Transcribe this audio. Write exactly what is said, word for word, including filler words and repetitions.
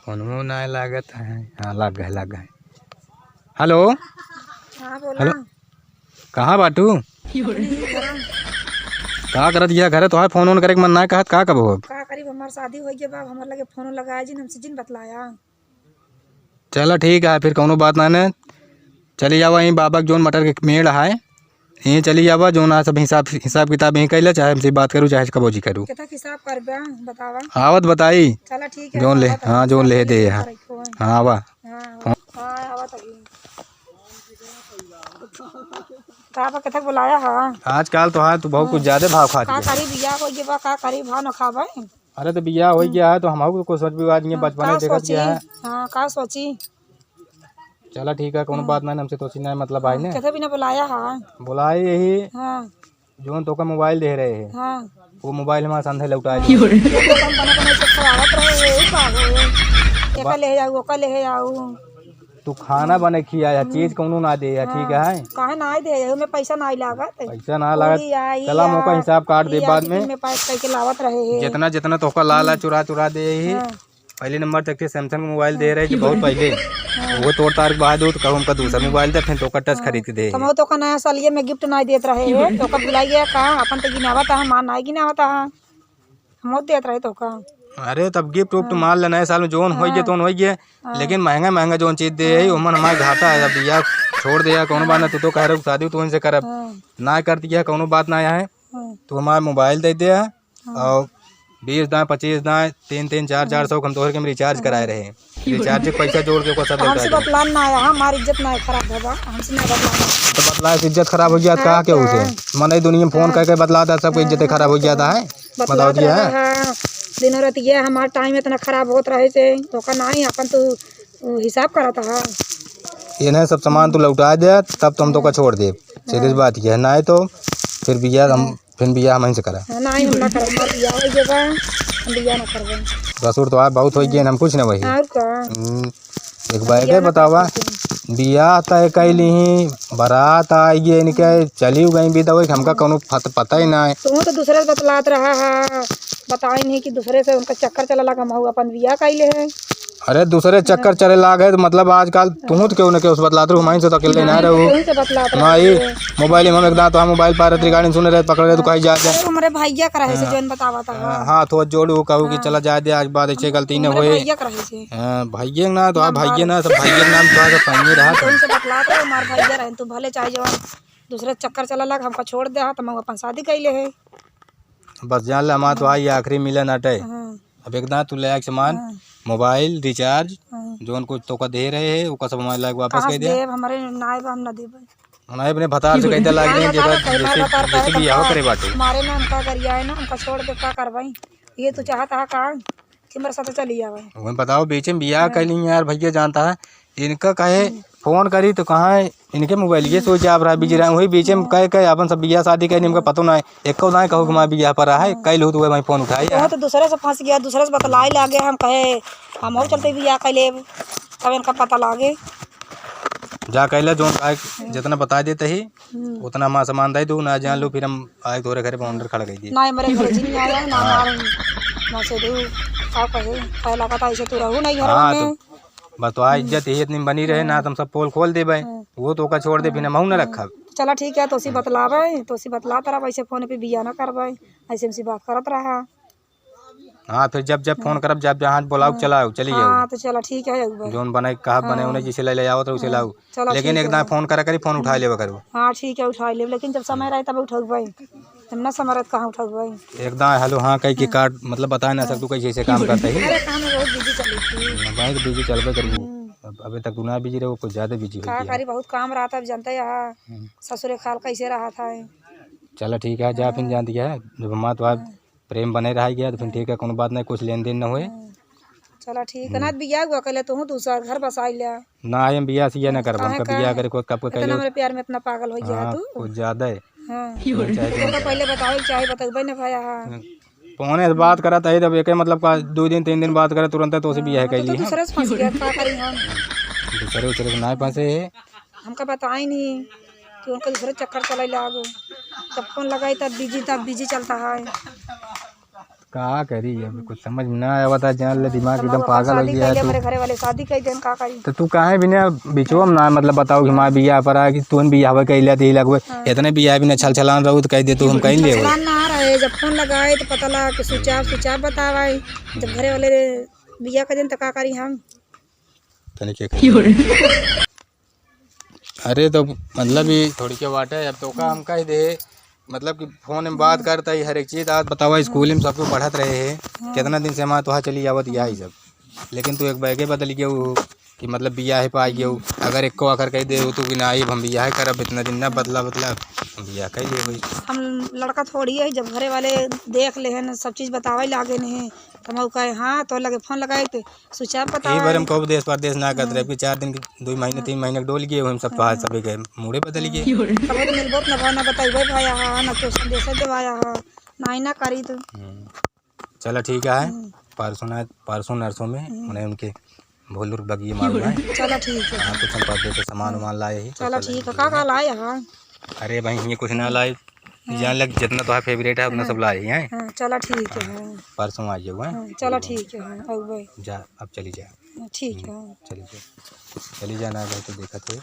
फोनवो नाय लागत है। हाँ, लाग गए, लाग गए। हेलो। हाँ, बोला। हेलो। कहाँ बाटू? अपने ही घरा। का करत यह घरे? तोहार फोन वोन करे के मन नाय कहत, का कबो अब? का करी, हमार शादी होइ गया बा, हमार लगे फोन लगाया जिन, हमसे जिन बतलाया। चला ठीक है, फिर कौनो बात ना ने। चली जावा यहीं बाबा के जोन मटर के मेड़ है, यहीं चली जावा, जोन आ सब हिसाब, हिसाब किताब यहीं कैला, चाहे हमसे बात करू, चाहे कबो जी करू। केतना हिसाब करबा, बतावा। आवत बताई। चला ठीक है, जोन ले, आवत हाँ, है, जोन ले दे, हाँ। करे को है। हाँ, आवा। हाँ, हाँ, आवत है। का बा, केतना बुलाया है? आजकल तो हाँ, तू बहुत कुछ हाँ। ज्यादा भाव खाती का है। करी, बियाह हो गया बा, का करी, भाव न खाबे। अरे तो बियाह हो गया है, तो हम कुछ सोच विवाद नहीं, हाँ, बचपन का में देखत सोची? गया है। हाँ, का सोची? चला ठीक है, कौनो हम्म। बात नहीं, हमसे तोसी नहीं मतलब आई हाँ, ने। कैसे बिना बुलाया है? बुलाए यही, हाँ। जोन तोका मोबाइल दे रहे हैं, हाँ। वो मोबाइल हमारे संधे लौटा दिए। ये तो हम बना बना सब आवत रहे हैं, यही का हो, ये का ले आओ, वो का ले आओ। तू खाना बने खिया या हम्म। चीज कौनो ना दे या, ठीक हाँ। है? काहे ना दे, यही में पैसा ना लागत। पैसा ना लागत। पूरी आई चला, या, मौका हिसाब काट दे पूरी बाद आई में। में पैक करके लावत रहे हैं। जितना, जितना तोका ला, ला, हम्म। चुरा, चुरा दे यही। हाँ। पहले नंबर तक के Samsung के मोबाइल दे रहे कि बहुत पहले। हाँ। वो तोड़ तार के बाद हो तो कहूँ उनका दूसरा मोबाइल दे, फिर तो ओकर टच हाँ। खरीद के दे। तो हम तो का नया सालिये में गिफ्ट नाई देत रहे हैं, तो ओकर भुलाई गया का? अपन तो गिनावत है, मान नाई गिनावत है। हम देत रहे तो का? अरे तब गिफ्ट उफ्ट हाँ। मान ले, नए साल में जोन होई गए, हाँ। तोन होई गए। हाँ। लेकिन महंगा महंगा जोन चीज दे है, हाँ। ओमन हमार घाटा है। अब बियाह छोड़ दे या कौनो बात ना, हाँ। तू तो कह रहे शादी तू इनसे करब। हाँ। ना कर दिया, कौनो बात ना है। हाँ। तू हमार मोबाइल दे दे है। हाँ। और बीस दाएँ, पच्चीस दाएँ, तीन तीन, चार चार सौ हाँ। हम तोहर के में रिचार्ज हाँ। कराए रहे। रिचार्ज के पैसा जोड़ के ओकर सब लौटा हमसे दे। बतलान ना आया, हमार इज्जत ना खराब होबा, हमसे ना बतलान। तो बतलाए से इज्जत खराब हो गया, हाँ, कहा के उसे? हाँ। मने दुनिया में फोन हाँ। करके बतलाता, सबके इज्जत हाँ, खराब हो हाँ, जाता है। बतलात बताओ जी, रहा हाँ। है। दिनों रात ये हमार टाइम इतना खराब होत रहे से, तो का नहीं, अपन तो हिसाब करत है। इन्हें सब सामान तू लौटा दे, तब तो हम तोका हाँ। छोड़ दे। सीधी हाँ। बात ये है, नहीं तो फिर बियाह हम हाँ। फिर बियाह हमहीं से करा। हाँ, नहीं, हम ना करब, हमार बियाह हो गया बा, हम बियाह ना करबे। ससुर तो आप बहुत हो गए, हम कुछ ना वही। और का? हम्म, एक बार बियाह के ना बतावा, करबे। बियाह तय कैली ही, बारात आई गई, इनके चली गई बिदा, वही हमका कौनो पत-, पता ही ना है। तू तो दूसरे से बतलात रहा है, बताई नहीं कि दूसरे से उनका चक्कर चला लगा, हम अपन बियाह कैले है। अरे, दूसरे चक्कर चले लागे, तो मतलब आजकल तुहूँ तो केहू न केहू से बतलात रहू, हमहीं से तो अकेले ना रहू। केहू से बतलात रहू। माई, मोबाइल में हम एक दांत, हम मोबाइल पारत रिकॉर्डिंग सुने रहे, पकड़ रहे, तो कहीं जा, जा। अरे, हमरे भैया का रहे से हाँ। जौन बतावत है। हाँ, हाथ वाथ जोड़ू, कहू कि हाँ। चला जाए दे, आज बाद ऐसे गलती न हमरे होए। भैया का रहे से। हाँ, भैया ना, तो आप भैया ना, सब भैया के नाम तो आगे पाएंगे रहा। केहू से बतलात रहे, हमार भैया रहे, तू भले चाहे जवान दूसरे चक्कर चला लग, हमका छोड़ दे, हाँ, तो हम अपन शादी कैले है। बस जान ले, हमार तो हाँ। आज आखिरी मिलन अटे। हाँ। अब एक दांत तू ले आके सामान, हाँ। मोबाइल, रिचार्ज, हाँ। जौन कुछ तोका दे रहे हैं, ओका सब हमारे लायक वापस कहाँ कर से दिया। देब? हमारे नाय बा, हम ना देबे। नाय अपने भतार से कहते लाग हाँ, रहे हैं, भतार जेकर कहे, जैसे, भतार कहे, जैसे भी आओ भतार करे बाटे। मारे ना हमका गरियाए ना, हमका छोड़ दे, का करवाई? ये तू चाहत है का? कि मेरे साथ चली आवे। वही बताओ, बीच में बियाह हाँ। कैली यार, भैया जानता है, इनका कहे हम्म। फोन करी तो कहाँ है, इनके मोबाइल ये सोच आप रहा, बिजी रहा, वही बीच में हाँ। कहे, कहे अपन सब बियाह शादी कहे, इनका पतो ना है, एको ना कहो कि हमारे बियाह पर रहा है, हाँ। कई लोग तो वही फोन उठाए तो वो हैं। तो दूसरे से फंस गया, दूसरे से बतलाई लागे, हम कहे, हम और चलते बियाह कर लेब, तब इनका पता लागे। जा कहला, जोन आए, हम्म। जितना बता देते ही, हम्म। उतना हमारा सामान दे दू, ना जान लो, हम्म। फिर हम आए तोरे घरे पर ऑर्डर खड़ा कर दिए। ना, हमारे घर जी नहीं आया, ना हाँ। हमारे, ना से दू, का कहे, कहे लगा था, ऐसे तू रहू नहीं घर हाँ, में। तो बस तो आ हम्म। इज्जत ही इतनी बनी रहे ना, हम्म। तो हम सब पोल खोल देबे। हम्म। वो तो ओका छोड़ दे, फिर हम्म। हमहू ना हम्म। रखब। चला ठीक है, तोसी हम्म। बतलावे, तोसी बतला तरह वैसे फोन पे बिया ना करबे, ऐसे हमसे बात करत रहा। हाँ, फिर जब, जब फोन हम्म। करब, जब जहाँ बोलाओ, हम्म। चला आओ, चली हाँ, आओ। तो चला ठीक है, अउबे। जौन बने, कहा बने, हाँ। उन्हें जैसे ले, ले आवत रहो, उसे हाँ। लाओ। चला लेकिन ठीक एक है। दाएं फोन करा करी, फोन उठा हम्म। लेवे करू। हाँ, ठीक है, उठा लेब, लेकिन जब समय रहे तब उठउबे। जब ना समय रहे तो कहाँ उठउबे? एक दाएं हेलो हाँ कह के हाँ। काट, मतलब बताए ना हाँ। सकतू कैसे ऐसे काम करता है। अरे काम में बहुत बिजी चली थी। हाँ, भाई तो बिजी चलबे करबू। हम्म। अब, अबे तक तू ना बिजी रहो, कुछ ज्यादा बिजी हो का गया। करी, बहुत काम रहता है, जानते हैं यहाँ हम्म। ससुरे खाल कैसे रहा था। चला ठीक है, जा फिर हाँ। जान दिया है, जब हमारा तो आप हाँ। प्रेम बने रह गया तो फिर हाँ। ठीक है, कोनो बात नहीं, कुछ लेन देन न होए। हाँ। चला ठीक है, ना हम्म। बियाह हुआ कहले तू दूसरा घर बसाई ले। ना, हम बियाह सियाह ना करब, काहे हमका का? बियाह करे को कब के इतना कहले। हमरे प्यार में इतना पागल हो गया हाँ, तू। कुछ ज्यादा है। हाँ। ये चाहे तू तो पहले बतावे के चाहे, बतउबे न भया। हाँ। फोने से बात करत है, तब एके मतलब का दो दिन, तीन दिन बात करे, तुरंत तो उसे बियाह हाँ, तो कैली तू है। दूसरे से फंस गया, का करी हम? दूसरे, दूसरे से ना फंसे है। हमका बताई नहीं कि उनका दूसरे चक्कर चले लागो। जब फोन लगाई तब बिजी, तब बिजी चलता है। का करी, अब कुछ समझ में ना आवत है, जान ले, दिमाग एकदम पागल हो गया है तू। हमरे घरे वाले शादी कइ देन, का करी? तो तू काहे बिना बिचवा में ना, मतलब, बताओ कि हमार बियाह पर आ कि तू बियाह कइ ले, ती लगवे। हाँ। इतने बियाह बिना छल छलान रहू तो कह दे तू हम कइ लेबे। छलान ना रहे, जब फोन लगाए तो पता लगा कि switch off, switch off बतावा है। जब घरे वाले बियाह कइ देन तो का करी हम? तनी के कही। अरे तो मतलब ई थोड़ी के बाटे, अब तोका हम कह दे, मतलब कि फोन में बात करता ही हर एक चीज। आज बतावा, स्कूल में सब कोई पढ़त रहे हैं, हाँ। कितना दिन से हमार तोहार चली आवत या ही सब, लेकिन तू एक बैगे बदल गयो कि मतलब बियाह पे आ गयो। अगर एको आखर कह दे तू कि ना, अब हम बियाह करब, इतना दिन ना बदला, बदला, हम बियाह कइ ले भाई। हम लड़का थोड़ी है, जब घरे वाले देख ले हैं, सब चीज बतावे लागे नहीं, तो हम कहे, हाँ, तो लगे फोन लगाए थे, switch off बतावा। ई बार हम कहू देश परदेश ना करत रहे, हाँ। कि चार दिन के, दो महीने, हाँ। तीन महीने के डोल गए, हम सब तो आज हाँ। सभी गए, मूड़े बदल गए। हाँ। तब तो मिलबो त ना भाव ना बतइबे भाया हा, ना क्वेश्चन देसे देवाया हा, ना ही ना करी तो। हम्म। चला ठीक है, हम्म। परसों ना, परसों नरसों में हम्म। उन्हें उनके भोलुर बगिए मालूम है। चला ठीक है। हाँ, कुछ हम परदेश से सामान हम्म। वामान लाए ही, तो चला चला ठीक है, ठीक का है। का लाए हा? अरे भाई, ये कुछ ना लाए, हाँ। जान लग जितना तोहार favourite है, उतना हाँ। सब लाए हैं। हाँ, चला ठीक है, हाँ। हाँ। परसों आ जाओ, हैं? हाँ, चला ठीक है, हाँ, अउबे। जा, अब चली जा। हाँ, ठीक है, हम्म, हाँ। चली जा। चली जा ना भाई, तो देखत है।